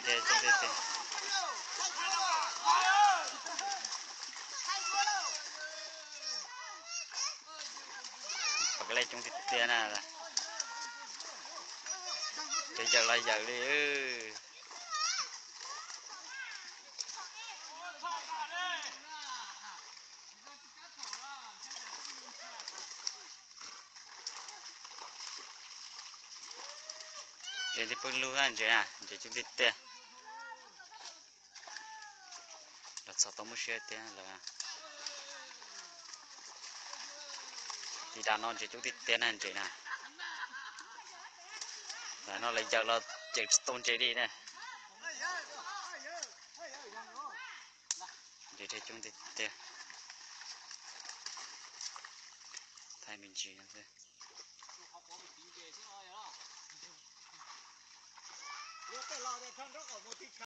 Coob tiag tiag. Pom kev lej coob tiag tiag na. Ces yawm los yawm li. Ntses twb pw lug ntses na, ntses coob tiag tiag. Los txhom tau muaj siab tiag lawm. Tiv dav no ntses coob tiag tiag na ntses na. Lawm no lawv yawm los ces tsis tau ntses li na. Ntses coob tiag tiag. Thaij me ntsis no xwb.